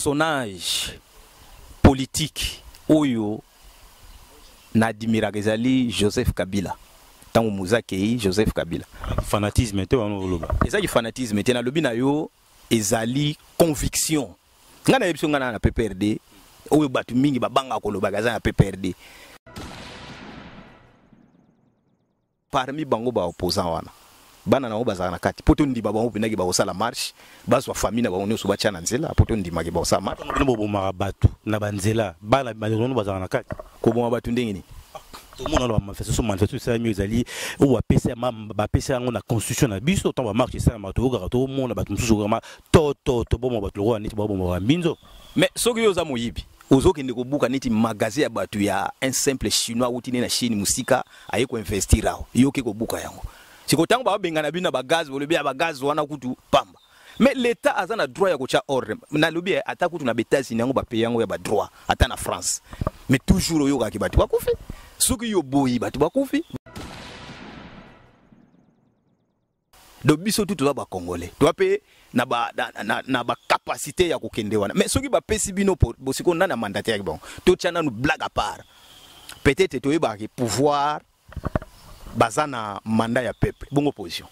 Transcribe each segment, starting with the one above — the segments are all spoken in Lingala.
Personnage politique oyo na admiraka ezali Joseph Kabila. Ntango Muza akei, Joseph Kabila. Fanatisme te wana oloba. Ezali fanatisme te, nalobi na yo ezali conviction. Ngai nayebi so ngai na PPRD oyo bato mingi babangaka kolobaka aza na PPRD. Parmi bango ba opposants wana bana na bango bazalaka na kati mpo tondima bango mpendaki bakosala marche, bazwa famille na bango nyonso batya na nzela mpo tondimaki bakosala marche. Bino bobomaka bato na banzela, bana bango bazalaka na kati. Koboma bato ndenge nini? Tomona na bamanifestation, manifestation esalami ezali oyo bapesa yango na constitution na biso. Ntango bamarche esalamaka, toyokaka, tomona bato mosusu vraiment to to toboma bato lokola neti baboma bambinzo. Mais soki yo oza moyibi, ozokende kobuka neti magasin ya bato ya un simple chinois awuti ne na Chine mosika aye koinvestir awa, yo oke kobuka yango. Sikoyo ntango babengana bino na bagaz, bolobi ya bagaz wana kutu pamba. Mais l'État aza na droit ya kotia ordre. Nalobi ata kutu na États-Unis yango bapaye yango ya ba droit, ata na France. Mais toujours oyokaki bato bakufi. Soki yo boyi bato bakufi. Donc biso tout toza ba Congolais. Toza pe na ba na, na, na ba capacité ya kokende wana. Mais soki bapesi bino bosiko nani mandataire bon. Totia nanu blague à part. Peut-être toyebaka pouvoir baza na mandat ya peuple. Bongo position.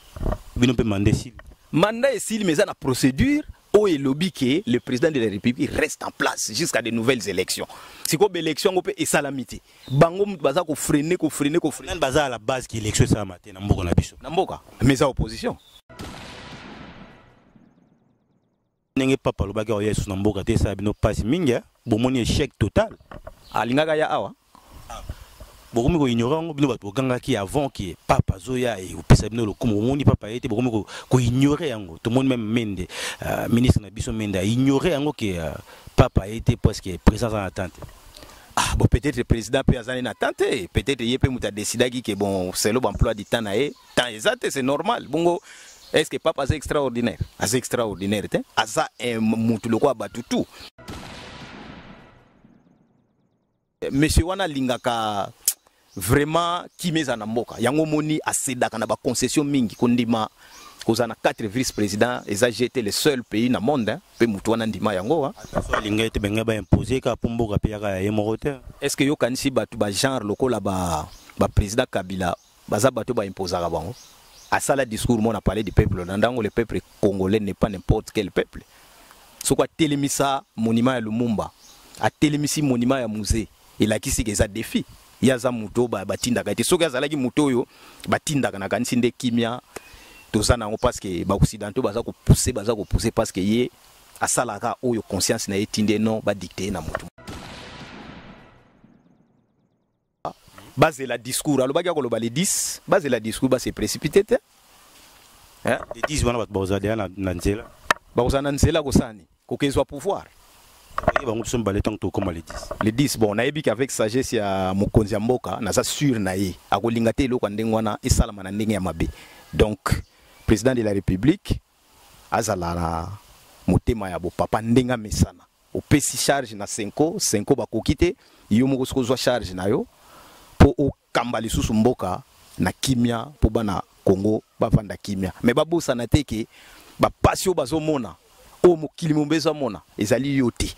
Bino pe mandat esili. Mandat esili mais eza na procédure oyo elobi ke le président de la République reste en place jusqu'à de nouvelles élections. Siko ba élection yango pe esalami te. Bango mutu baza ko freiner, ko freiner, ko freiner. Nani baza à la base ki élection esalama te na mboka na biso? Na mboka, mais eza opposition. Ndenge papa alobaki awa Yesu na mboka te, esala bino pasi mingi, hein? Bomoni échec total. Alingaka ya awa. Bokomi ko ignorer yango, bino bato bogangaki avant que papa azoya e opesa bino lokumu, bomoni papa ye te, bokomi ko ignorer yango. Tomoni même Mende, ministre na biso Mende a ignorer yango que papa ye te parce que président aza na tante. Ah, bon, peut-être président pe azali na tante, peut-être ye pe moto adecidaki que bon, selon emploi du temps na ye, temps eza te, c'est normal. Bongo, est-ce que papa aza extraordinaire? Aza extraordinaire te, aza moto lokola bato tout. Monsieur wana alingaka vraiment kimia eza na mboka. Yango moni asedaka na ba concession mingi kondima kozala na 4 vice-présidents, eza GT le seul pays na monde, hein, pe mutu wana ndima yango, hein. Ata so alinga ete benga ba imposer ka po mboka pe yaka ya ye moko te. Est-ce que yo kanisi bato ba genre lokola ba président Kabila baza bato ba imposaka bango? Asala discours mona palais du peuple na ndango, le peuple congolais n'est pas n'importe quel peuple. Soko atelemisa monument ya Lumumba, atelemisi monument ya musée, elakisi ke eza défi. Ye aza moto oyo batindaka ete soki azalaki moto oyo batindaka, nakanisi nde kimia toza nango parce que ba occidentaux baza kopousser, baza kopousser parce que ye asalaka oyo conscience na ye etindi ye non ba dicter na moto. Bazela discours, alobaki akoloba le 10, bazela discours, ba se précipiter te. Hein? Le 10 wana bato bakozala deja na nzela. Bakozala na nzela kosala nini? Kokezwa pouvoir. Oye bango biso mibale ntango tokóma le 10. Le 10, bon, nayebi qu'avec sagesse ya mokonzi ya mboka, naza sûr na ye. Akolinga te eloko ya ndenge wana esalama na ndenge ya mabe. Donc, président de la République azala na motema ya bopapa ndenge amesana. Opesi charge na Senko, Senko bakoki te, yo moko soki ozwa charge na yo po okamba lisusu mboka na kimia po bana Congo bavanda kimia. Mais babosana te ke ba pasi oyo bazomona, oyo mokili mobimba ezomona, ezali yo te.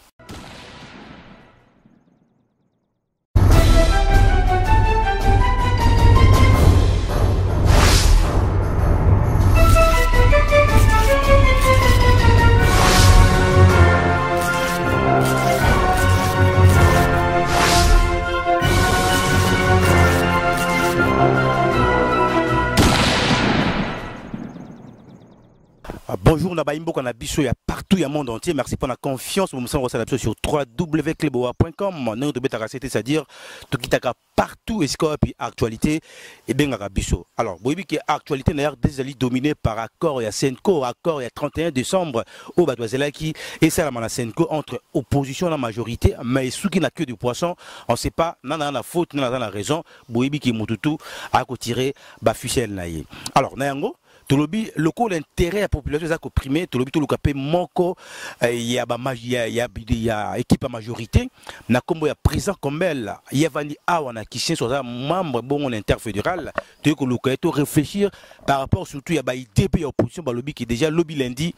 Ah, bonjour na bayimboka na biso ya partout ya monde entier, merci pour la confiance vous me la biso sur www.cleboa.com. Nous tobetaka c'était, c'est-à-dire tokitaka partout esika wapi actualité ebengaka biso. Alors boyebi ke actualité na RDC ezali dominé par accord ya CENCO, accord ya 31 décembre oyo bato bazelaki esalama na CENCO entre opposition na majorité, mais esuki na queue du poisson. On sait pas nana na faute nana na raison. Boyebi ke mutu tu akotirer ba ficelle na ye. Alors na yango tolobi lokola intérêt ya population eza koprime, tolobi toluka pe moko ya ba ma-, ya, ya, ya équipe ya majorité na kombo ya président Combel. Ye avandi awa na Kinshasa, aza membre bongo na interfédéral. Toyei koluka ye to réfléchir par rapport surtout ya ba idée pe ya opposition. Balobi ki déjà lobi lundi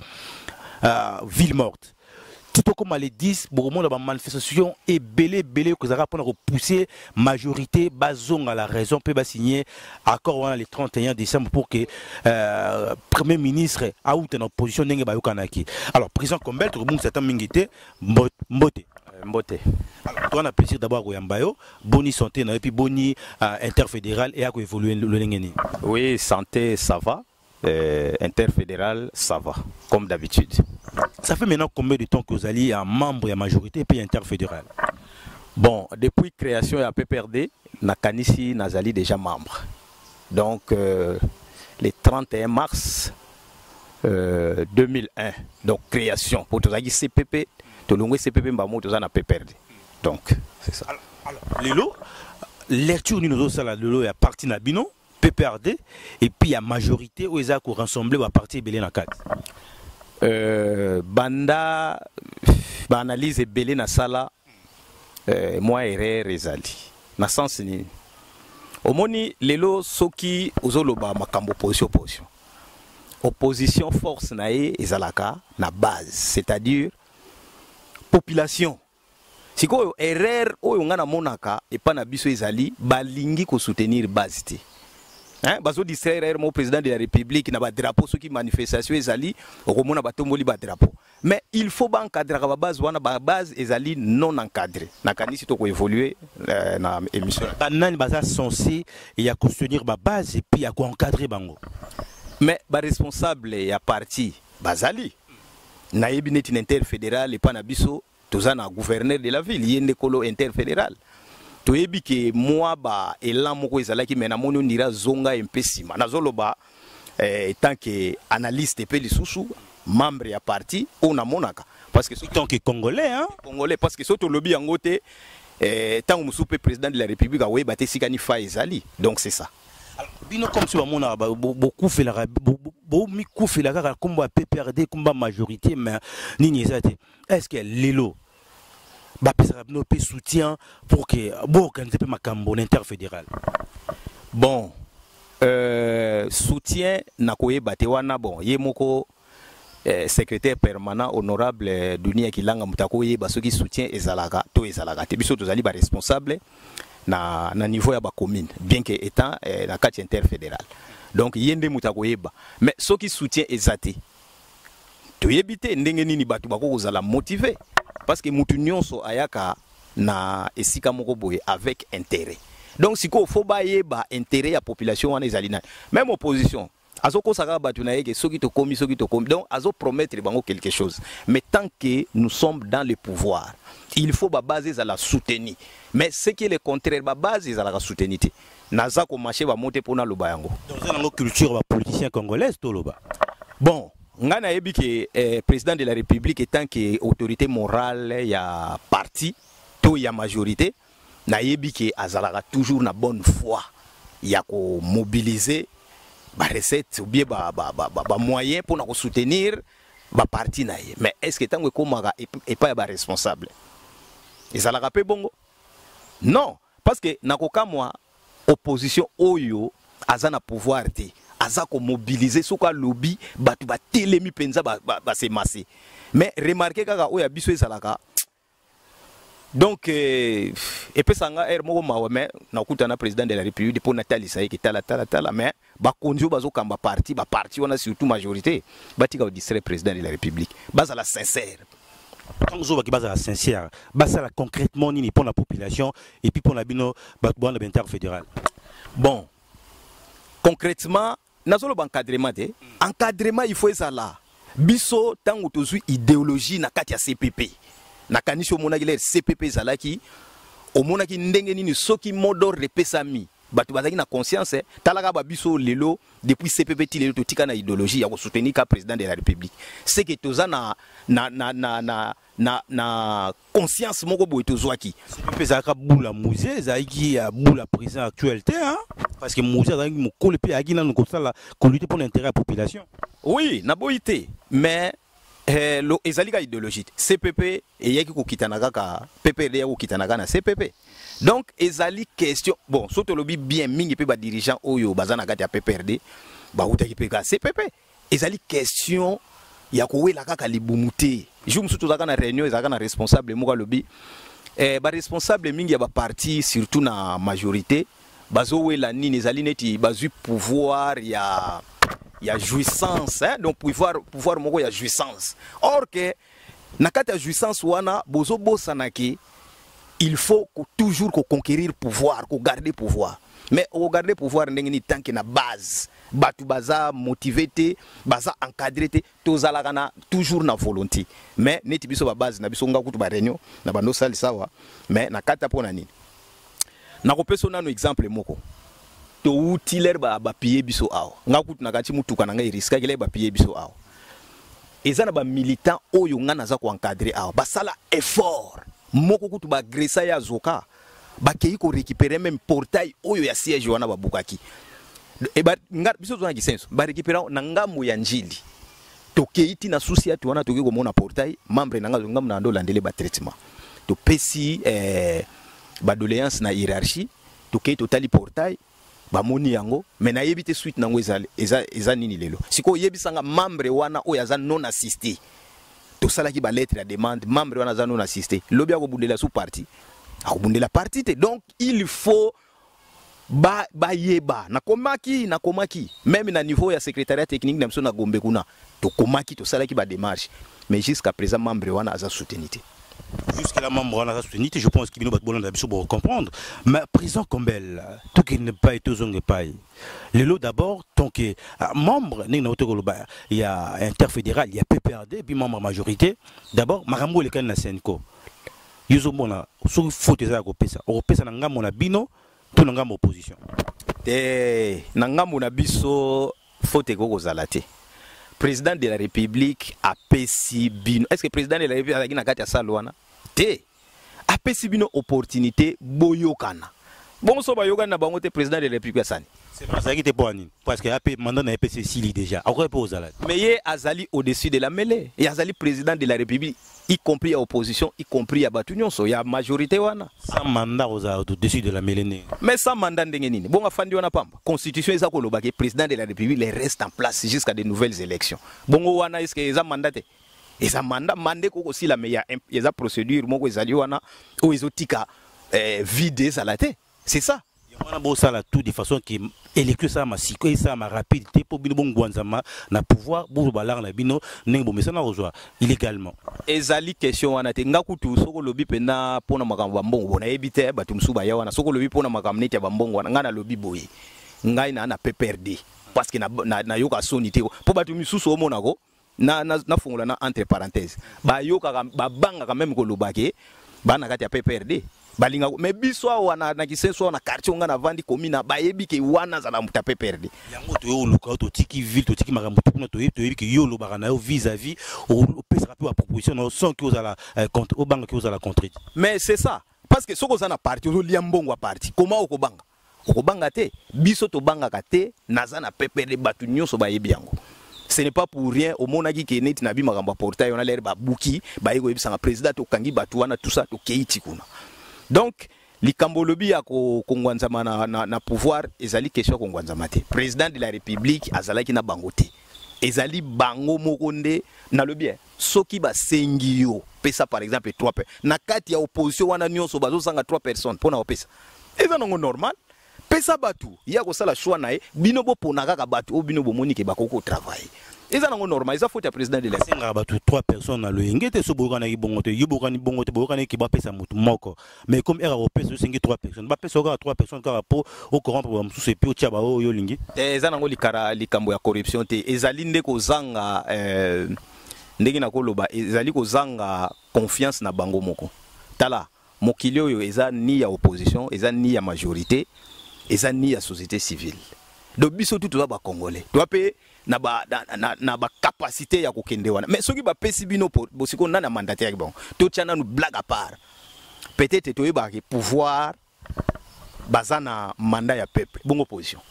ville morte. Ti tokóma le 10, bokomona bamanifestation ebele ebele kozalaka mpona kopousser majorité bazonga la raison mpe basigner accord wana le 31 décembre pour que premier ministre auta na opposition ndenge bayokanaki. Alors, président Combel, tokobungisa ata mingi te. Mbote. Mbote. Alors, toi, on a plaisir d'abord koyamba yo. Boni santé na yo, puis boni interfédéral et akoévoluer lolenge nini? Oui, santé, ça va. Interfédéral, ça va, comme d'habitude. Ça fait maintenant combien de temps que vous allez un membre ya majorité et puis interfédéral? Bon, depuis création ya PPRD, nakanisi nazali déjà membre. Donc, le 31 mars 2001, donc création. Pour tozalaki CPP, tolongwe CPP mbamo toza na PPRD. Donc, c'est ça. Alors, lelo, lecture nini ozosala lelo ya parti na bino PPRD et puis ya majorité oyo eza korassembler baparti ebele na kati? Banda baanalyse ebele nasala, mwa erreur ezali na sens nini? Omoni, lelo soki ozoloba makambo opposition, opposition, force na ye ezalaka na base, c'est-à-dire population. Sikoyo erreur oyo nga namonaka epa na biso ezali balingi kosoutenir base te. Hein, bazodistraire erreur mo président de la République na badrapeau. Soki manifestation ezali, okomona batomboli badrapeau, mais il faut baencadraka babase wana. Babase ezali non encadré. Nakanisi tokoévolue na émission. Banani baza censé ya kosoutenir babase et puis ya koencadrer bango? Mais baresponsable ya parti bazali. Nayebi neti na interfédéral epa na biso, toza na gouverneur de la ville, ye nde kolo interfédéral. Toyebi ke mwa ba élan moko ezalaki, me namoni ondira zonga mpe nsima. Nazoloba tant que analyste mpe lisusu membre ya parti oyo namonaka, parce que tant que Congolais, hein? Congolais, parce que soki tolobi yango te, ntango mosusu mpe président de la République akoyeba te esika ni fa ezali. Donc c'est ça. Bino, comme si bamonaka bokufelaka, bomikufela kaka nkombo ya PPRD, nkombo ya majorité, mais nini eza te. Est ce que lelo bapesaka bino mpe soutien pour que boorganiser mpe makambo na interfédéral? Bon, soutien nakoyeba te wana. Bon, ye moko secrétaire permanent, honorable Dunia Kilanga, moto akoyeba soki soutien ezalaka to ezalaka te. Biso tozali baresponsable na niveau ya bacommune, bien que étant na kati interfédéral. Donc ye nde moto akoyeba. Mais soki soutien eza te, toyebi te ndenge nini bato bakoki kozala motivé, parce que mutu nyonso ayaka na esika moko boye avec intérêt. Donc sikoyo faut bayeba intérêt ya population wana ezali nani. Même opposition azokosa kaka bato na ye ke soki tokomi, soki tokomi, donc azopromettre bango quelque chose. Mais tant que nous sommes dans le pouvoir, il faut babase ezala soutenu. Mais ce qui est le contraire, babase ezalaka soutenu te. Naza komarcher bamo te mpona loba yango. Donc eza nango culture bapoliticien congolaise, toloba? Bon, ngai nayebi ke président de la République, étant que autorité morale ya parti to ya majorité, nayebi ke azalaka toujours na bonne foi ya komobiliser barecette ou bien bamoyen ba mpona kosoutenir baparti na ye. Mais est ce que ntango ekómaka epai ya baresponsable, ezalaka mpe bongo? Non, parce que nakokamwa opposition oyo aza na pouvoir te, aza komobiliser, soki alobi, bato batelemi mpenza, basemase. Mais remarque kaka oyo ya biso ezalaka. Donc epesa nga aire moko mawa. Mais nakuta na président de la République mpo natalisa ye ke tala, tala, tala. Mais bakonzi oyo bazokamba parti, baparti wana, surtout majorité, batika kodistraire président de la République, bazala sincère. Ntango ozobaki bazala sincère, basala concrètement nini mpo na population et puis mpo na bino bato bwana bainterfédéral? Bon, concrètement, nazoloba encadrement te. Encadrement, il faut ezala. Biso ntango tozwi idéologie na kati ya CPP, nakanisi omonaki lere CPP ezalaki, omonaki ndenge nini soki mot d'ordre epesami, bato bazalaki na conscience. Talaka babiso lelo, depuis CPP ti lelo, totika na idéologie ya kosoutenir ka président de la République. C'est que toza na conscience moko boye tozwaki. CPP ezalaka bula Mzee, ezalaki ya bula président actuel te, hein? Parce que Mzee azalaki mokolo mpe ayaki nanu kosala kolutter mpo na intérêt ya population. Oui, naboyi te, mais ezali kaka idéologie te. CPP eyaki kokitana kaka, PPRD eyaki kokitana kaka na CPP. Donc ezali question. Bon, so tolobi bien mingi mpe, badirigeant oyo baza na kati ya PPRD bautaki mpe kaka CPP. Ezali question. Ya kowela kaka libumu te. Jour mosusu tozalaka na réunion, ezalaka na responsable moko alobi baresponsable mingi ya baparti, surtout na majorité, bazowela nini? Ezali neti bazwi pouvoir ya jouissance, hein? Donc pouvoir moko ya jouissance. Or que na kati ya jouissance wana, bozobosana ke il faut toujours koconquérir pouvoir, kogarder pouvoir. Mais okogarder pouvoir ndenge nini tant que na base bato baza motivé te, baza encadré te? Tozalaka na toujours na volonté, mais neti biso babase na biso, nga kutu baréunion na bando osalisa awa, mais na kati mpo na nini? Nakopesa nano exemple moko. Touti lere bapiller biso awa, nga kutu na kati mutuka na ngai eriskaki. Lere bapiller biso awa, eza na bamilitant oyo nga naza koencadrer awa, basala effort moko, kutu bagresa ye azoka, bakei korécupérer même portail oyo ya siège wana babukaki. E ba, nga, biso toza na Kisenso, barécupérer na ngambo ya Njili. Tokei ti na susi ati wana, tokoki komona portail. Membre na nga, ngambo na ndo olandele batraitement, topesi badoléance na hiérarchie, tokei totali portail, bamoni yango, mais nayebi te suite nango eza nini lelo. Sikoyo oyebisanga, membre wana oyo aza non assisté, tosalaki balettre ya demande, membre wana aza non assisté, lobi akobundela su parti? Akobundela parti te. Donc il faut bayeba nakomaki même na niveau ya secrétariat technique na biso na Gombe kuna, tokomaki, tosalaki badémarche, mais jusqu'à présent membre wana aza soutenu te. Jusque là, membre wana aza soutenu te. Je pense que bino bato bolanda biso comprendre. Mais président Combel, tokende epai, tozonga epai lelo. D'abord, tant que membre, ndenge na koloba, ya interfédéral ya PPRD, puis membre majorité, d'abord makambo elekani na CENCO, yo ozomona soki faute eza ya kopesa, okopesa na ngambo na bino to na ngambo opposition? Te, na ngambo na biso faute ekoki kozala te. Président de la République apesi bino, est ce que président de la République azalaki na kati ya salle wana te? Apesi bino opportunité boyokana. Bongo so bayokani na bango te, président de la République asani? Azalaki te mpo ya nini? Parce que ape mandat na ye mpe esili déjà, akoki mpe ozala. Mais ye azali au-dessus de la mêlée ye azali président de la République, y compris ya opposition, y compris ya bato nyonso ya majorité wana. Sans mandat, ozala au-dessus de la mêlée ndenge? Mais sans mandat ndenge nini? Bongo afandi wana pamba? Constitution eza koloba ke président de la République le reste en place jusqu'à de nouvelles élections. Bongo wana, est ce que eza mandat te? Eza mandat. Mandat ekoki kosila, mais ya eza procédure moko ezali wana oyo ezotika vide ezala te, c'est ça. Wana bosala tout de façon ke élection esalama sikoyo, esalama rapide te, mpo bino bongwanzama na pouvoir, bozwa balare na bino ndenge bomesana kozwa illégalement. Ezali question wana te. Nga kutu, soki olobi mpenza mpona makambo bambongo, bo nayebi te bato mosusu baya wana. Soki olobi mpona makambo neti ya bambongo wana, ngai nalobi boye: ngai na PPRD, parce que nayoka soni te, mpo bato misusu omonako nafongola na entre parenthèse, bayokaka, babangaka même koloba ke baa na kati ya PPRD, balingaka. Mais biso awa na Kisenso awa, na quartier nga navandi, komina, bayebi ke wana azala moto ya PPRD. Yango toye oluka yo, totiki ville, totiki makambo to kuna. Toyebi ke yo olobaka na yo vis-à-vis, opesaka mpe baproposition na yo sans ke ozala obangaki ozala contredit. Mais c'est ça, parce que soki oza na parti, ozolia mbongo ya parti, koma okobanga? Okobanga te. Biso tobangaka te. Naza na PPRD, bato nyonso bayebi yango. Ce n'est pas pour rien omonaki ke neti na bi makambo ya portail wana, lere babuki, baye koyebisanga: "Président, tokangi bato wana," tout ça, tokei ti kuna. Donc likambo olobi ya kongwanzama na pouvoir, ezali question ya kongwanzama te. Président de la République azalaki na bango te, ezali bango moko nde nalobi. Soki basengi yo pesa par exemple 3 na kati ya opposition wana nyonso, bazosanga 3 personnes mpona kopesa, eza nango normal. Pesa bato ye akosala choix na ye, bino bopona kaka bato oyo bino bomoni ke bakoki kotravailler. Eza nango normal, eza faute ya président de la Asengaka bato 3 personnes na loyenge te. So boyokanaki bongo te, yo boyokani bongo te, boyokanaki bapesa motu moko, mais comme ere akopesa, osengi 3 personnes, bapesa kaka 3 personnes kaka mpo ocorrompre bamosusu et puis otia baoyo olingi. Te, eza nango likara likambo ya corruption te. Ezali nde kozanga ndenge nakoloba, ezali kozanga confiance na bango moko. Tala, mokili oyo eza ni ya opposition, eza ni ya majorité, eza ni ya société civile. Donc biso tu toza bacongolais, toza mpe na bacapacité ya kokende wana. Mais soki bapesi bino bosiko, nani amandataire bango? Totya nanu blague à part. Peut-être toyebaka pouvoir baza na mandat ya peuple, bongo position?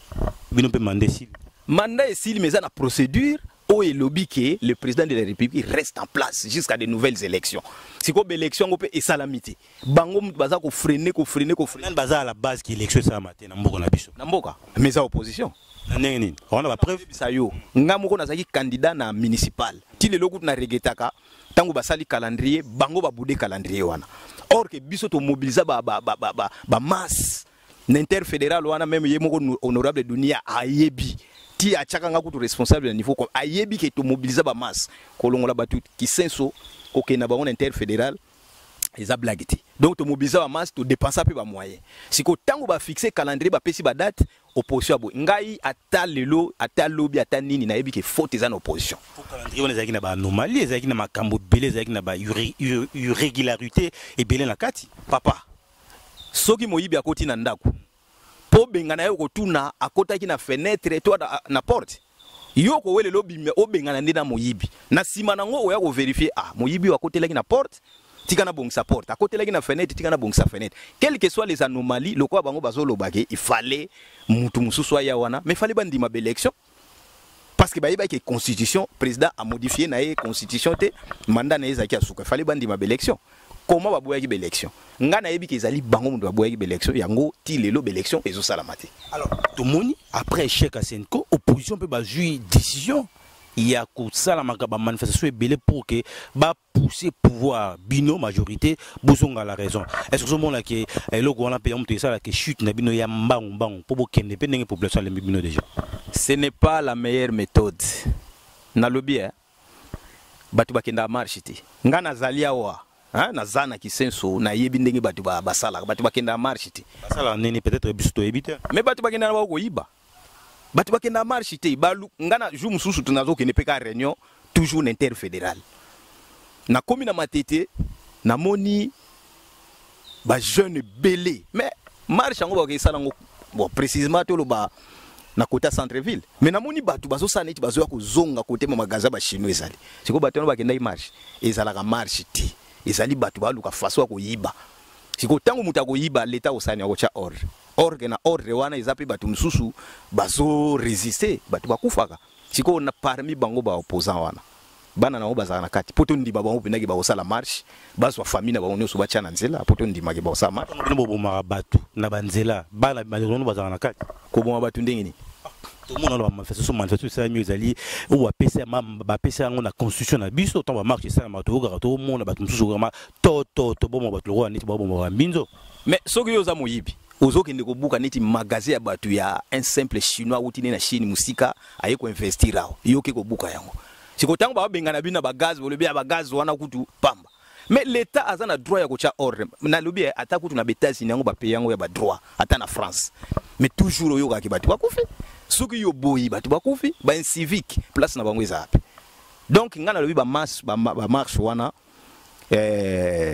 Bino mpe mandat esili. Mandat esili, mais eza na procédure oyo elobi ke le président de la République reste en place jusqu'à de nouvelles élections. Sikoyo baélection yango mpe esalami te, bango mutu baza kofreiner, kofreiner, kofreiner. Nani baza à la base ke élection esalama te na mboka na biso? Na mboka, mais eza opposition. Na ndenge nini wana bapreuve? Bisa yo, nga moko nazalaki candidat na municipal. Ti lelo kutu na regretaka ntango basali calendrier, bango babude calendrier wana, or que biso tomobiliza bamasse ba na interfédéral wana. Même ye moko honorable Dunia ayebi, ti atiaka nga kutu responsable na niveau, ayebi ke tomobiliza bamasse kolongola bato Kisenso kokende na bango na interfédéral. Eza blague te. Donc tomobiliza bamasse, todepensa mpe bamoyen. Sikoyo ntango bafixe calendrier, bapesi badate, opposition ya boye. Ngai ata lelo, ata lobi, ata nini, nayebi ke faute eza na opposition. Calendrier wana ezalaki na baanomalie, ezalaki na makambo ebele, ezalaki na bairrégularité ebele na kati. Papa, soki moyibi akoti na ndako mpo bengana ye, okotuna akotaki na fenêtre to na porte? Yo kowelela obengana nde na moyibi. Na nsima nango oya kovérifier: ah, moyibi oyo akotelaki na porte, tika nabongisa porte; akotelaki na fenêtre, tika nabongisa fenêtre. Quelles que soient les anomalies, lokola bango bazolobake il fallait mutu mosusu aya wana, mais fallait bandima baélection, parce que bayebaki constitution, président amodifie na ye constitution te, mandat na ye ezalaki ya suka. Fallait bandima baélection. Comment baboyaki baélection? Ngai nayebi ke ezali bango moto baboyaki baélection yango. Ti lelo baélection ezosalama te. Alors tomoni après échec ya CENCO, opposition mpe bazwi décision ya kosalamaka bamanifestation ebele pour que bapousser pouvoir, bino majorité, bozonga la raison. Est ce que ozomona ke eloko wana mpe ya moto esalaka chute na bino ya mbangu mbangu mpo bokende mpe ndenge population alembi bino déjà? Ce n'est pas la meilleure méthode. Nalobi eh, bato bakendaka marche te. Ngai nazali awa, hein, naza na Kisenso, nayebi ndenge bato basalaka. Bato bakendaka marche te. Basalaka nini? Peut-être biso toyebi te. Mais bato bakendaka na bakoyiba. Bato bakendaka marche te. Balu nga na jour mosusu to nazokende mpe ka réunion toujours na interfédéral, nakomi na Matete, namoni bajeune ebele. Mais marche yango bakesala yango, bon, précisément toloba na côté centre ville, mais namoni bato bazosala neti bazoya kozonga côté ma magasin bachinois ezali. Sikoyo bato wana bakendaki marche? Ezalaka marche te, ezali bato baluka façon ya koyiba. Sikoyo ntango moto akoyiba, leta kosala akotya ordre. Ordre na ordre wana eza mpe bato mosusu bazoresiste, bato bakufaka. Sikoyo na parmi bango baopposant wana, bana na bango bazalaka na kati, mpo tondima bango mpendaki bakosala marche, bazwa famille na bango nyonso batya na nzela mpo tondimaki bakosala marche? Bino bobomaka bato na banzela, bana bango bazalaka na kati? Koboma bato ndenge nini? Tomona na bamanifestation, manifestation esalami ezali oyo bapesa yango na constitution na biso. Ntango bamarche esalamaka, toyokaka, tomona bato mosusu kama to to toboma bato lokola neti babomaka mbinzo. Mais soki yo oza moyibi, ozokende kobuka neti magasin ya bato ya un simple Chinois awuti nde na Chine mosika, aye koinvestir awa, yo oke kobuka yango. Siko ntango babengana bino na bagaz, bolobi ya bagaz wana kutu pamba. Mais l'État aza na droit ya kotya ordre. Nalobi ata kutu na baÉtats-Unis yango bapays yango ya badroit, ata na France, mais toujours oyokaki bato bakufi. Soki yo boyi, bato bakufi, baincivique, place na bango eza wapi? Donc ngai nalobi bamarche ba wana,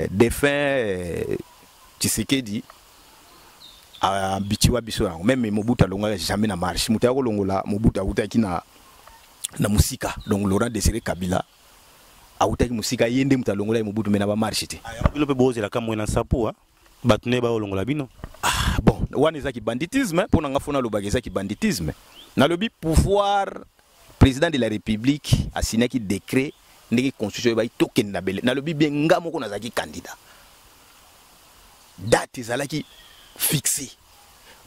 défunt Tshisekedi abitiwa biso yango. Même Mobutu alongaka jamais na marche. Moto ya kolongola Mobutu awutaki na mosika. Donc Laurent Désiré Kabila awutaki mosika, ye nde moto alongolaki Mobutu, mais na bamarche te. Bino mpe bozelaka Mwena Nsapu, bato nde baolongola bino. Ah bon, wana ezaki banditisme. Mpo na nga, fo nalobaka ezaki banditisme. Nalobi pouvoir, président de la République asignaki décret ndenge constitution oyebaki tokende na bele. Nalobi bien, nga moko nazalaki candidat, date ezalaki fixe,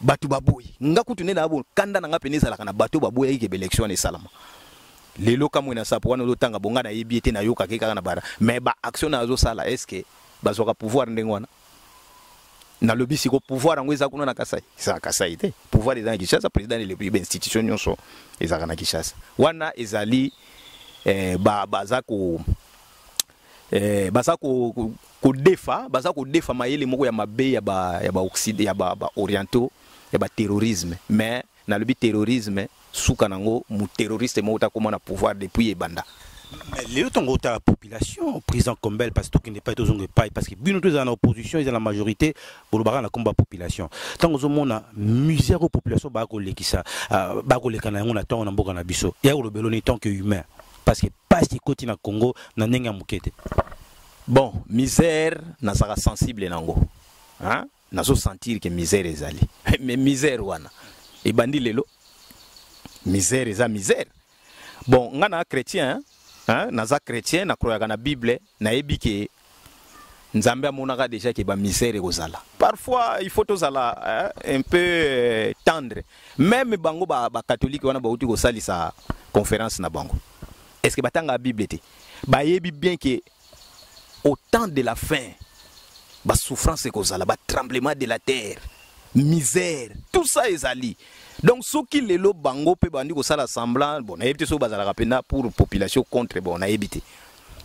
bato baboyi. Nga kutu nde na kanda na nga pene ezalaka na bato baboyaki ke baélection wana esalama. Lelo kamwe na sapo wana ozotanga bonga, nayebi ete nayokaki kaka na bara, mais baaction na azosala, est ce que bazwaka pouvoir ndenge wana? Nalobi siko pouvoir yango eza kuna na Kasai, ezaka Kasai te. Pouvoir eza na Kinshasa, président de république, bainstitution nyonso ezalaka na Kinshasa. Wana ezali baza ko baza kodefa, baza kodefa mayele moko ya mabe ya ba occident, ya ba orientaux, ya ba terrorisme. Mais nalobi terrorisme, suka nango mu terroriste moko takoma na pouvoir depuis ebanda. Mais lelo ntongo otala population, président Combel, parce que tokende epai, tozonga epai, parce que bino to ezala na opposition, eza na majorité, bolobaka na komba population. Ntango ozomona misère oyo population baya kolekisa, bakoleka na yango na ntango na mboka na biso, ya kolobela oni tant que humain, parce que pasi ekoti na Congo na ndenge ya moke te. Bon, misère, nazalaka sensible nango, hein? Nazosentir ke misère ezali, mais misère wana ebandi lelo? Misère eza misère. Bon, nga na chrétien, hein? Naza chrétien, nakroyaka na Bible, nayebi ke Nzambe amonaka déjà ke bamisère ekozala. Parfois il faut tozala, hein, un peu tendre. Même bango bacatholique wana bauti kosalisa conférence na bango, est ce que batanga Bible te? Bayebi bien ke au temps de la fin basouffrance ekozala, batremblement de la terre, misère, tout ça ezali. Donc soki lelo bango mpe bandi kosala semblant, bon, nayebi te soki bazalaka mpena pour population contre, bon, nayebi te.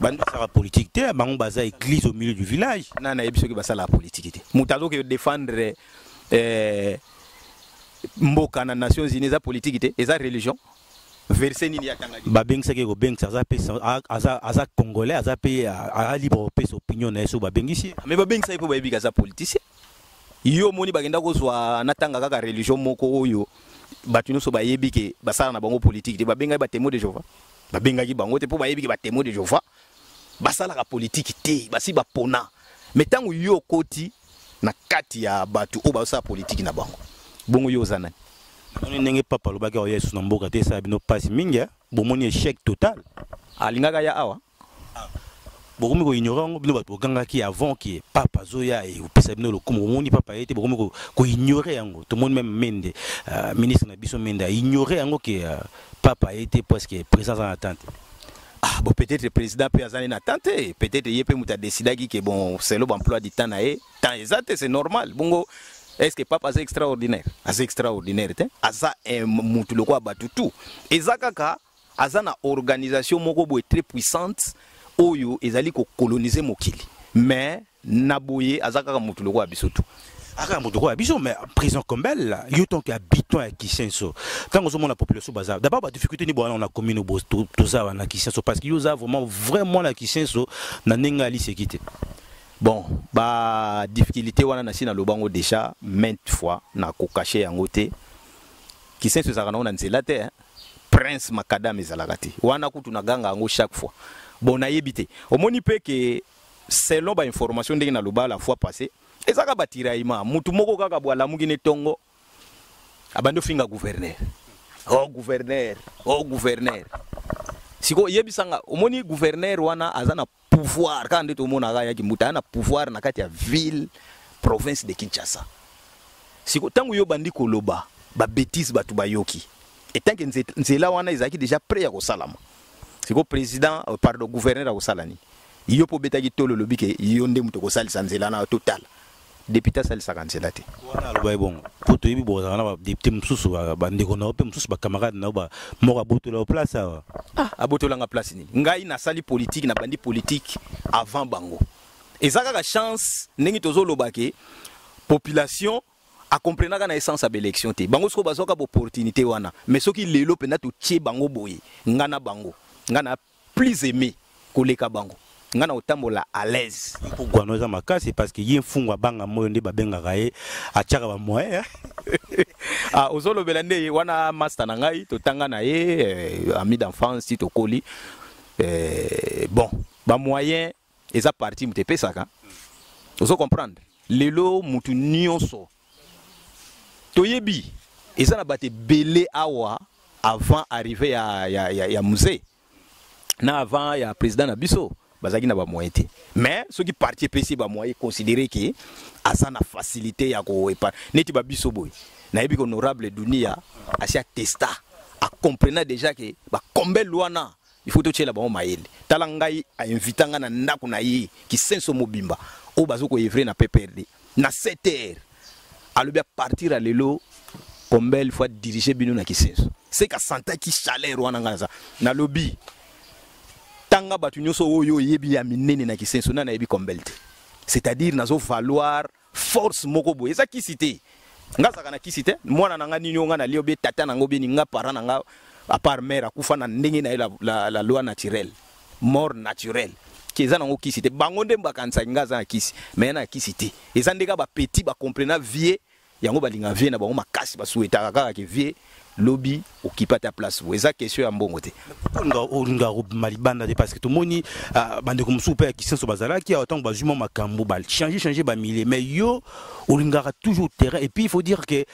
Basalaka politique te, bango baza église au milieu du village. Na nayebi soki basalaka politique te. Moto azoki défendre mboka na Nations Unies, eza politique te, eza religion. Verset nini atangaki? Babengisaki, kobengisa, aza mpe aza congolais, aza mpe aza libre kopesa opinion na ye. So babengisi ye. Mais babengisaki mpo bayebi aza politicien. Yo omoni bakenda kozwa, natanga kaka religion moko oyo bato nyonso bayebi ke basala na bango politique te. Babengaki batémoin de Jéhovah? Babengaki bango te, mpo bayebi ke batémoin de Jéhovah basalaka politique te, basi bapona. Mais ntango yo okoti na kati ya bato oyo bazosala politique na bango, bongo yo oza nani? Namoni ndenge papa alobaki awa, Yesu na mboka te, esala bino mpasi mingi, eh? Bomoni échec total. Alingaka ya awa. Bokomi koignore yango, bino bato bogangaki avant ke papa azoya opesa bino lokumu. Bomoni papa ye te, bokomi koignore yango. Tomoni même Mende, ministre na biso Mende aignore yango ke papa ye te, presque président aza na tante. Ah bon, peut-être président mpe aza na temps te, peut-être ye mpe moto adécidaki ke bon, selon baemploi du temps na ye, temps eza te, c'est normal. Bongo est ce que papa aza extraordinaire? Aza extraordinaire te, aza mutu lokola bato tout. Eza kaka aza na organisation moko boye très puissante oyo ezali kocoloniser mokili, mais na boye aza kaka mutu lokola biso tout. Aka moto lokola biso. Mais président Combel, yo tant que habitant ya Kisenso, ntango ozomona population baza d'abord badifficulté ni bwana na commune toza wana Kisenso, parce que yo oza vraiment vraiment na Kisenso na ndenge aliseki te. Bon, badifficulté wana nasi naloba yango déjà maintes fois, nakocacher yango te. Kisenso ezalaka nango na nzela te, hein? Prince macadam ezalaka te wana, kutu naganga yango chaque fois. Bon, nayebi te, omoni mpe ke selon bainformation ndenge naloba la fois passée, ezaka batiraillement. Mutu moko kaka bo alamuki ne ntongo, abandi ofinga gouverneur, oh gouverneur, oh gouverneur. Sikoyo yebisanga, omoni gouverneur wana aza na pouvoir kaka nde tomonaka yaki mbuta aza na pouvoir na kati ya ville province de Kinshasa. Siko ntango yo bandi koloba babêtise, bato bayoki etanke nzela wana ezalaki déjà prêt ya kosalama. Siko président, pardon, gouverneur akosala nini? Yo mpo obetaki tolo, olobi ke yo nde moto okosalisa nzela na totala. Député asalisaka nzela te. Wana aloba ye bongo mpo toyebi bozala na badéputé mosusu, bandeko na yo mpe mosusu, bacamarade na yo moko abotola yo place awa. Ah, abotolanga place nini? Ngai nasali politique, nabandi politique avant bango. Eza kaka chance ndenge tozoloba ke population akomprenaka na essence ya baélection te. Bango sikoyo bazwaka baopportunité wana. Mais soki lelo mpenza totie bango boye, nga na bango, nga na plus aimé koleka bango, nga na kotambola à l'aise. Mpo gwano eza makasi, parce que ye mfungu abanga moyo nde babengaka ye, atiaka bamoyen. Ah, ozolobela nde wana master na ngai, totanga na ye, ami d'enfance ti tokoli. Bon, bamoyen eza parti moto epesaka, ozo comprendre. Lelo mutu nyonso toyebi eza na bato ebele awa avant arrivé ya musée na avant ya président na biso, bazalaki na bamoyen te. Mais soki parti epesi bamoyen, considéré ke aza na facilité ya koepa neti babiso boye. Nayebi ke honorable Dunia asi atesta, acomprena déjà ke bakombele wana il faut totiela bango mayele. Tala ngai, ainvita ngai na ndako na ye Kisenso mobimba oyo bazo koœuvrer na PPRD na 7 heures. Alobi à partir ya lelo Combel faut diriger bino na Kisenso. Seka santaki chaleur wana. Ngai naza nalobi, tanga bato nyonso oyo oyebi ya minene na Kisenso, nani ayebi Combel te? C'est-à-dire nazo valoir force moko boye. Eza kisi te, nga azalaka na kisi te. Mwana na nga nini oyo nga nalia obie tata na nga obieni nga parent na nga, à part mère akufa na ndenge na ye, la loi naturelle, mort naturelle, ke eza nango kisi te. Bango nde bakanisaki nga aza na kisi, mais na kisi te. Eza nde kaka bapetit bacomprena vie yango, balinga vie na bango makasi, basuetaka kaka ke vie lobi okipa ta place bo. Eza question ya mbongo te. Olinga kobima libanda te, parce que tomoni bandeko mosusu mpe ya Kisenso bazalaki awa, ntango bazwi mwa makambo, bachange change bamilie. Mais yo olingaka toujours terrain. Et puis il faut dire que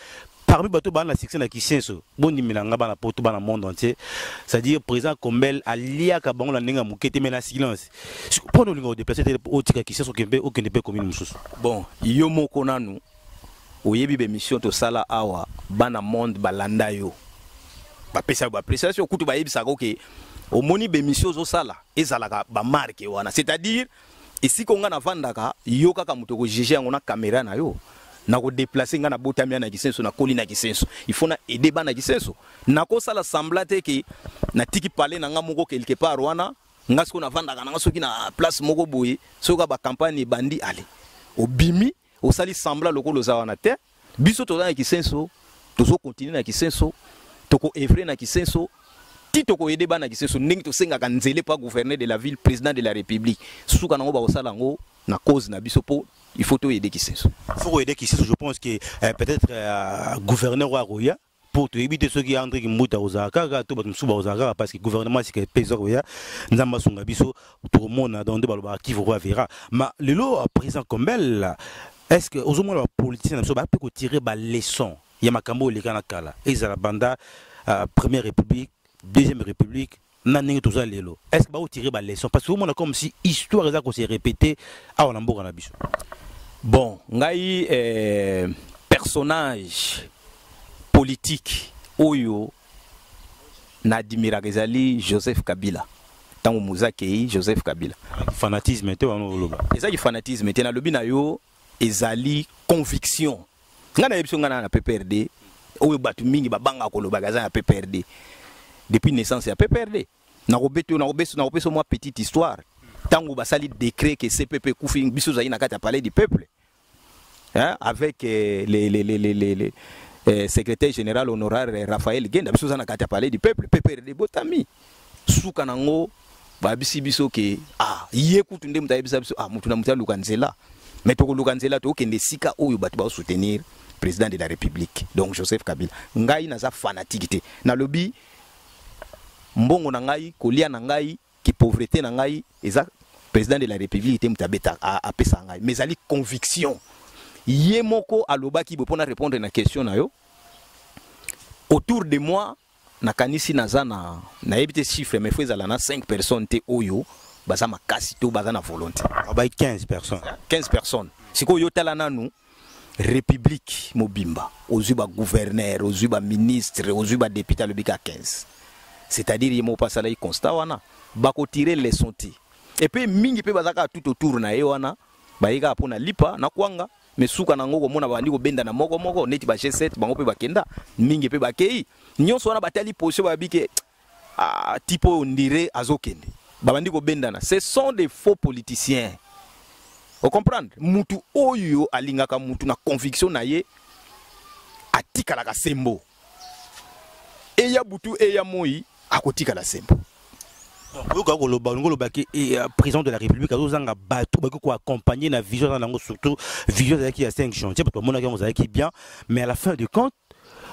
Parmi bato baa na succès na Kisenso, bondimela nga, bana Poto, bana monde entier, c'est-à-dire président Combel aliaka bango na ndenge ya moke te, mais na silence. Mpona olinga kodéplacer te, otika Kisenso, okende okende mpe commune mosusu. Bon, yo moko nanu oyebi baémission tosala awa, bana monde balanda yo, bapesa yo baappréciation, kutu bayebisaka oke omoni baémission ozosala ezalaka bamarke wana, c'est-à-dire esika nga navandaka, yo kaka moto okojuger yango na caméra na yo. Nakodéplacer, nga nabotami na Kisenso, nakoli na Kisenso, il faut na aider bana Kisenso. Nakosala semblant te ke natiki palais na nga moko quelque part wana, nga sikoyo navandaka nanga soki na place moko boye. Soki kaka bacampagne ebandi, ale obimi, osali semblant lokola oza wana te. Biso toza na Kisenso, tozocontinuer na Kisenso, tokoœuvrer na Kisenso ti tokoaider bana Kisenso ndenge tosengaka nzela pa gouverneur de la ville, président de la République. Suka nango bakosala yango na cause na biso, mpo il faut toaider Kisenso. Faut aider Kisenso. Je pense que peut-être gouverneur wa roya po toyebi te soki André Kimbuta kozala kaka to bato mosusu bakozala kaka, parce que gouvernement sika epesa koya. Nzambe asunga biso, tokomona. Donc nde balobaka qui vivra verra. Ma lelo, président Combel, est ce que ozomona bapoliticien na biso bape kotirer baleçon ya makambo oyo eleka na kala, ezala banda première République, deuxième République, na ndenge toza lelo? Est ce que baotirer baleçon? Parce que omona comme si histoire eza kose répéter awa na mboka na biso. Bon, ngai personnage politique oyo naadmiraka ezali Joseph Kabila. Ntango Mzee akei, Joseph Kabila. Fanatisme te wana oloba? Ezaki fanatisme te, nalobi na yo, ezali conviction. Ngai nayebi so ngai na PPRD, oyo bato mingi babangaka kolobaka eza ya PPRD, depuis naissance ya PPRD. Nakobeta, nakopesa mwa petite histoire. Ntango basali décret ke CPP ekufi, biso ozali na kati ya Palais du Peuple, hein, avec les secrétaire général honoraire Raphaël Genda. Biso oza na kati ya Palais du Peuple, PPRD botami. Suka nango bayebisi biso ke ah, ye kutu nde moto ayebisa biso: ah, motu na motu aluka nzela, mais tokoluka nzela, tokokende esika oyo bato bazosoutenir président de la République, donc Joseph Kabila. Ngai naza fanatique te. Nalobi mbongo na ngai, kolia na ngai, ki pauvreté na ngai, eza président de la République te moto abeta apesa ngai, mais ezali conviction. Ye moko alobaki boye. Mpona répondre na question na yo, autour de moi, nakanisi naza na, nayebi te chiffre, mais faut ezala na 5 personnes te oyo baza makasi to baza na volonté. Abai 15 personnes. 15 personnes. Sikoyo yo tala nanu république mobimba, ozwi bagouverneur, ozwi baministre, ozwi badéputé, alobi ka 15, c'est-à-dire ye moko mpo asalaki constat wana, bakotirer leçon te. Et puis mingi mpe baza kaka tout autour na ye wana, baye kaka mpo na lipa na kwanga, mais suka nango komona babandi kobenda na moko moko neti ba G7, bango mpe bakenda mingi mpe bakei nyonso wana, batali position, bayebi ke ah, type oyo ndire azokende, babandi kobendana. Ce sont des faux politiciens, ocomprendre? Mutu oyo alingaka mutu na conviction na ye atikalaka sembo, eya butu eya moi, akotikala sembo. Oyoka koloba, olingi olobaki président de la République azozanga bato bakoki koaccompagner na vision aza nango, surtout vision ezalaki ya 5 chantier. Bato bamonaki yango ezalaki bien, mais à la fin du compte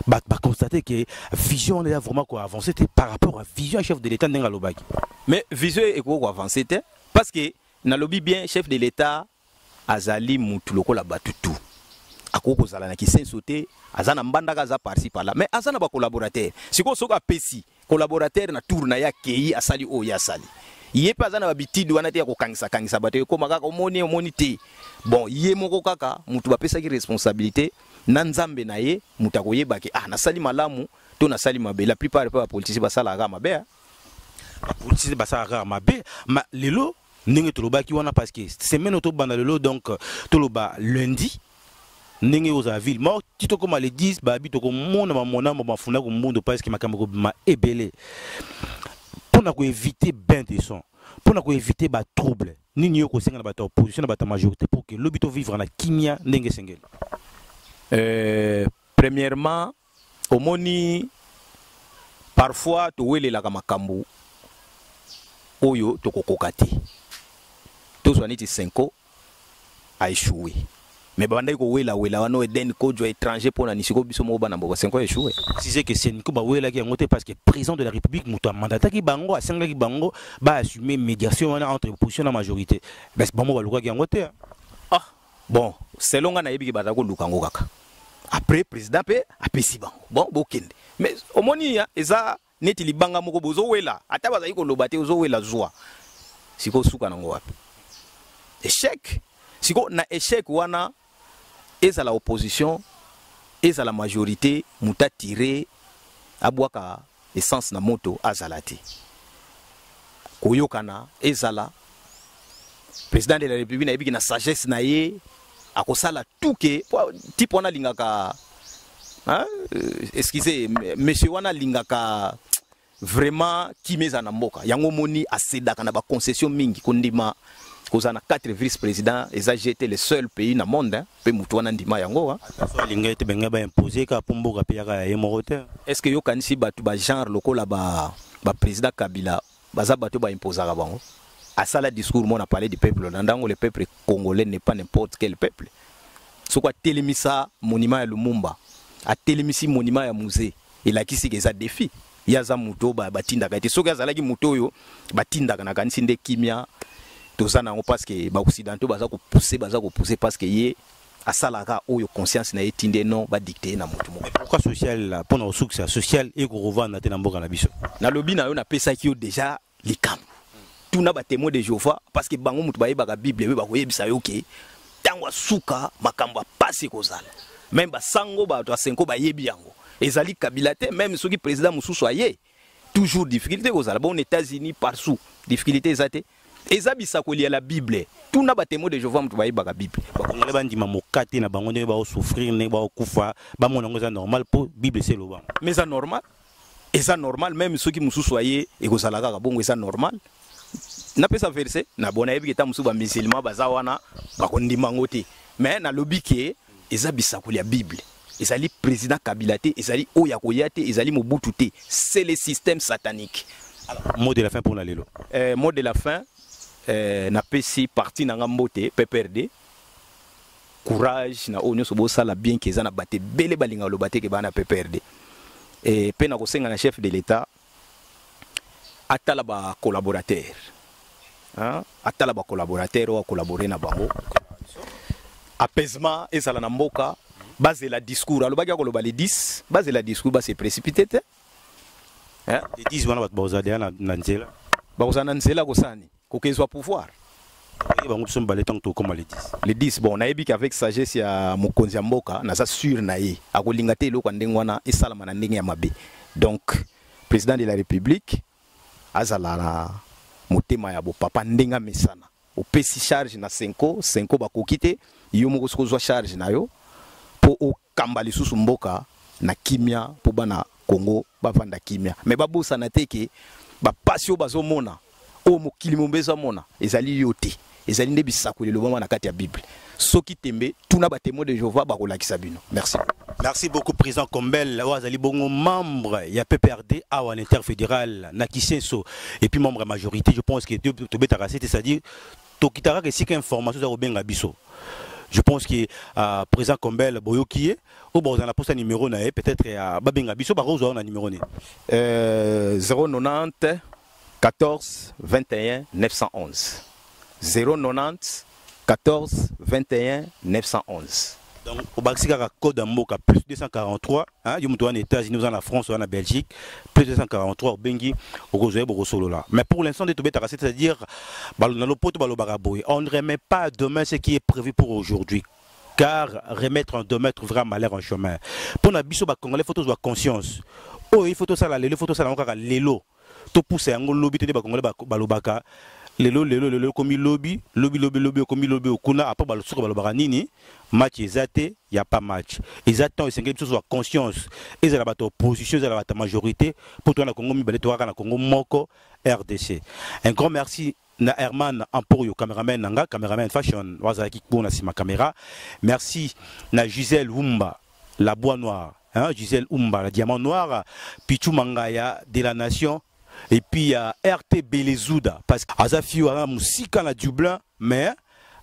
bato baconstater que vision wana eza vraiment koavancer te par rapport à vision ya chef de l'État ndenge alobaki. Mais vision ekoki koavancer te parce que nalobi bien, chef de l'État azali mutu lokola bato tu. Akoki kozala na Kisenso te, aza na Mbandaka, aza par-ci par-là, mais aza na bacollaborateur. Sikoyo soki apesi collaborateur na tour na ye, akei, asali oyo ye asali, ye mpe aza na babitide wana te ya kokangisa-kangisa bato, ekóma kaka omoni omoni te. Bon, ye moko kaka motu bapesaki responsabilité na Nzambe na ye, moto akoyebaki: ah, nasali malamu to nasali mabe. La plupart mpe bapoliticien basalaka kaka mabe. Bapoliticien basalaka kaka mabe. Ma lelo ndenge tolobaki wana, parce que semaine oyo tobanda lelo, donc toloba lundi, ndenge ozala ville morte ti tokóma le 10, babi tokomona bamonamo bafunda kombundu, parce que makambo ekobima ebele. Mpona koéviter bain de sang, mpona koéviter batrouble, nini yo kosenga na bato ya opposition, na bato ya majorité, pour que lobi tovivre na kimia ndenge esengeli? Premièrement, omoni, parfois towelelaka makambo oyo tokokoka te. Tozwa neti Cenco aéchoué, mais babandaki kowelawela wana Eden Kodjo étranger mpo na nisiko biso moko bana mboka. Cenco aéchoué. Préciser que Cenco bawelaki yango te, parce que président de la République moto amandataki bango, asengaki bango baassumer médiation wana entre opposition na majorité. Bango balukaki yango te. Ah bon, selon nga nayebiki baza koluka yango kaka. Après président mpe apesi bango bon bokende. Mais omoni eza neti libanga moko bozowela, ata bazali koloba te, ozowela zwa. Sikoyo suka nango wapi? Échec. Sikoyo na échec wana, ezala opposition, ezala majorité, moto atire abwaka essence na moto azala te. Koyokana ezala, président de la République nayebiki na sagesse na ye akosala tout ke type wana alingaka, hein, excusez monsieur wana, alingaka vraiment kimia eza na mboka. Yango moni acédaka na baconcession mingi, kondima kozala na 4 vice président eza gt le seul pays na monde mpe motu wana ndima yango. So alinga ete benga baimpose kaka mpo mboka mpe yaka ya ye moko te. Est ce que yokanisi bato bagenre lokola baprésident Kabila baza bato baimposaka bango? Asala discours mo na Palais du peuple na ndango, le peuple congolais n'est pas n'importe quel peuple. Soki atelemisa monument ya Lumumba, atelemisi monument ya Mzee, elakisi ke eza défi. Ye aza moto oyo batindaka te. Soki azalaki moto oyo batindaka, nakanisi nde kimia toza nango, parce que baoccidentaux baza kopousse, baza kopousse, parce que ye asalaka oyo conscience na ye tinde, non badicte ye na motu moko. Pourquoi social mpona kosukisa social ekokovanda te na mboka na biso? Nalobi na yo, napesaki yo déjà likambo. Tuna batémoin de Jéhovah, parce que bango moto bayebaka Bible oyo, bakoyebisa yo ke ntango asuka makambo apasi ekozala. Même basango, bato ya senko bayebi yango. Ezali Kabila te, même soki président mosusu aye, toujours difficulté ekozala. Bon, États-Unis, partout difficulté eza te, eza bisakoli ya la Bible. Tuna batémoin de Jéhovah, moto bayebaka Bible. Bakongole bandima moka te na bango ndenge baosouffrir, ndenge baokufa, bamona yango eza normal mpo Bible ese eloba. Mais eza normal, eza normal. Même soki mosusu aye, ekozala kaka bongo, eza normal. Napesa verset na bona, nayebi ke ta mosusu bamusulman baza wana bakondima yango te, mais nalobi ke eza bisakoli ya Bible. Ezali président Kabila te, ezali oyo akoya te, ezali Mobutu te, c'est le système satanique. Alors, mot de la fin pour na lelo? Mot de la fin, napesi parti na nga mbote, PPRD, courage na oyo nyonso bosala. Bien ke eza na bato ebele balingaka loba te ke baa na PPRD. Mpe na kosenga na chef de l'État atala bacollaborateur, atala bacollaborateur oyo acollabore na bango, apaisement ezala na mboka. Bazela discours alobaki akoloba le 10, bazela discours, base précipité te. Le 10 wana bato bakozala deya na nzela. Bakozala na nzela kosala nini? Kokezwa pouvoir. Bango biso mibale ntango tokóma le 10. Le 10, bon, nayebi qu'avec sagesse ya mokonzi ya mboka, naza sûr na ye, akolinga te eloko ya ndenge wana esalama na ndenge ya mabe. Donc président de la République azala na motema ya bopapa ndenge amesana. Opesi charge na senko, senko bakoki te, yo moko soki ozwa charge na yo mpo okamba lisusu mboka na kimia, mpo bana Congo bavanda kimia. Mais babosana te ke bapasi oyo bazomona, oyo mokili mombe ezomona, ezali yo te, ezali nde bisakoli elobama na kati ya Bible. Soki tembe, tuna batémoin de Jéhovah, bakolakisa bino. Merci. Merci beaucoup, président Combel oyo azali bongo membre ya PPRD awa na interfédéral na Kisenso et puis membre ya majorité. Je pense que tobetaka sete, c'est-à-dire tokitaka kaka esika information eza kobenga biso. Je pense que président Combel, boyoki ye. Oyo bakozala na posa numéro na ye, peut-être babenga biso, bakozwa na numéro nini? 090 14 21 911, 090 14 21 911. Donc obakisi kaka code ya mboka plus 243, hein, yo moto wana États-Unis, oza na France, oza na Belgique, plus 243, obengi, okozwa ye, bokosolola. Mais pour l'instant nde tobetaka, c'est-à-dire na lopoto balobaka boye: on ne remet pas demain ce qui est prévu pour aujourd'hui, car remettre en demain trouvera malheur en chemin. Mpo na biso bacongolais, faut tozwa conscience. Oyo il faut tosala lelo, faut tosala yango kaka lelo, topusa yango lobi te. Nde bacongolais balobaka lelo lelo lelo ekomi lobi lobi lobi lobi ekomi lobi okuna. Après basuka balobaka nini? Match eza te, ya pas match eza. Temps esengeli biso tozwa conscience, ezala bato opposition, ezala bato majorité, mpo toza na Congo mibale, tokaka na Congo moko, RDC. Un grand merci na Herman Emporio, cameraman nanga, cameraman fashion wazalaki kuna nsima caméra. Merci na Gisèle Wumba, la bois noire, hein, Gisèle Umba, la diamant noir, Pichu Mangaya de la nation, et puis il y a RT Belezouda, parce que aza fio aza musika na Dublin, mais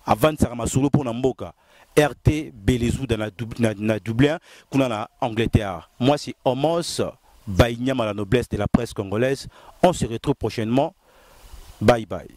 avant ça masolo pour na mboka. RT Belezouda na Dublin, kuna na Angleterre. Moi, c'est Homos Baïnyama, la noblesse de la presse congolaise. On se retrouve prochainement. Bye bye.